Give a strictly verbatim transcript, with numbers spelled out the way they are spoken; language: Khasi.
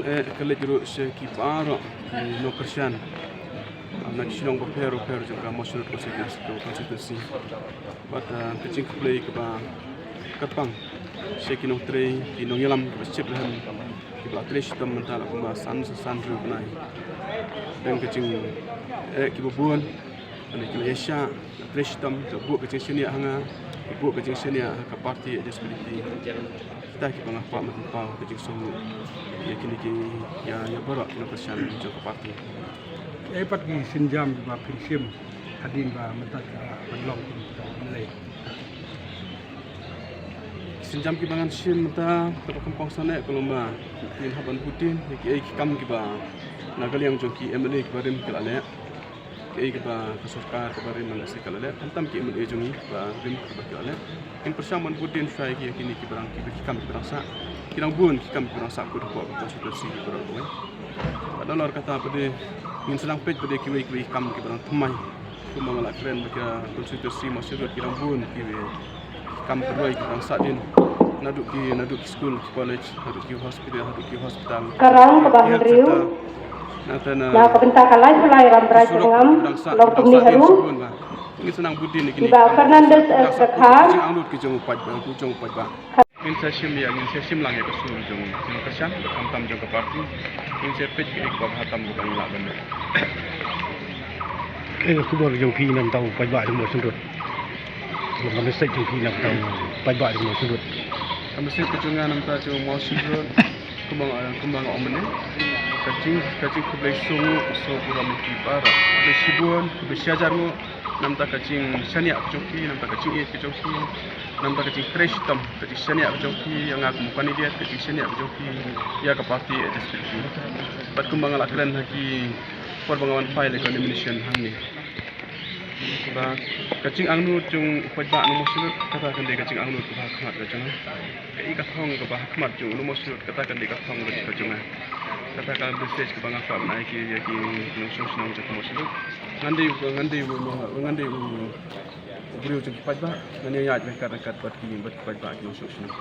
Eh, ka leit ruh sha ki baroh ki nongkyrshan, ah, na ki shnong bapher bapher jong ka Mawshynrut constituency. Bad, ah, ka jingkhublei kaba kyrpang sha ki nongtrei, ki nongïalam kiba ship rhem, kiba la trei shitom mynta la kumba san, san hynriew bnai. Dang ka jing, eh, kiba bun, lane ki la ïaishah, la trei shitom, la buh ka jingshaniah ha nga, la buh ka jingshaniah ha ka party H S P D P. Kita kiba nga kwah ban pynpaw ka jingsngew ïa kine ki, ïa, ïa baroh ki nongkyrshan jong ka party. Ei pat ki sienjam kiba phin shim hadien ba mynta ka ban long kum ka M L A. Ki sienjam kiba ngan shim mynta kaba kham kongsan eh ka long ba ngin hap ban bud dien ïa kiei ki kam kiba na ka liang jong ki M L A kiba rim ki la leh. Kiei kiba ka sorkar kaba rim na lehse ka la leh, khamtam ki M L A jong ngi kiba rim kiba ki la leh. Ngin pyrshang ban bud dien shuwa ïa ki, ïa kine kiba dang, kiba ki kam kiba dang sah. Ki dang bun ki kam kiba dang sah kut hapoh ka constituency kiba dang kawei. Bad nalor kata pat de ngin sa dang peit pat de kiwei kiwei ki kam kiba dang thymmai. Kumba nga la kren ba ka constituency Mawshynrut ki dang bun kiwei kam pyrthei ki dang sah dien. Naduh ki, naduh ki skul, ki college, naduh ki hospital, naduh ki hospital. Ka rang kaba hynriew. Nangta na ka bynta ka lai pulai Rambrai Jyrngam, Longkmie harum. Ngi sa nang bud dien ïa kine ki kam. Iba Fernandez S Dkhar. Ki jingangnud ki jong u paidbah, ki jong u paidbah. Ngin sa shim ïa, ngin sa shim lang ïa ka sur jong ki nongkyrshan, khamtam jong ka party. Ngin sa peit ïa ka bha tam ba kan lah ban. Eh, ka khubor jong phi na ka bynta u paidbah jong Mawshynrut. Ka message jong phi na ka bynta u paidbah jong Mawshynrut. Ka message ka jong nga na ka bynta jong Mawshynrut, kumba nga, kumba nga ong mynne. Ka jing, ka jingkhublei sngewnguh, sngewnguh burom ïa phi baroh. Khublei shibun, khublei shihajar nguh na ka bynta ka jingshaniah ka jong phi, na ka bynta ka jingïeit ka jong phi, na ka bynta ka jingtrei shitom, ka jingshaniah ka jong phi ïa nga kum u candidate, ka jingshaniah ka jong phi ïa ka party H S P D P. Bad kumba nga la kren ha ki por ba nga wan file ïa ka nomination hangne, ba ka jingangnud jong u paidbah na Mawshynrut, kata kan dei ka jingangnud kaba ha khmat ka jong nga. Kaei ka thong kaba ha khmat jong u Mawshynrut, kata kan dei ka thong ka jong nga. Kata ka message kaba nga kwah ban ai ïa ki, ïa ki nongshong shnong jong ka Mawshynrut. Ngan dei, ngan dei, ngan dei u briew jong ki paidbah, ngan ïaid ryngkat ryngkat bad ki, bad ki paidbah ki nongshong shnong.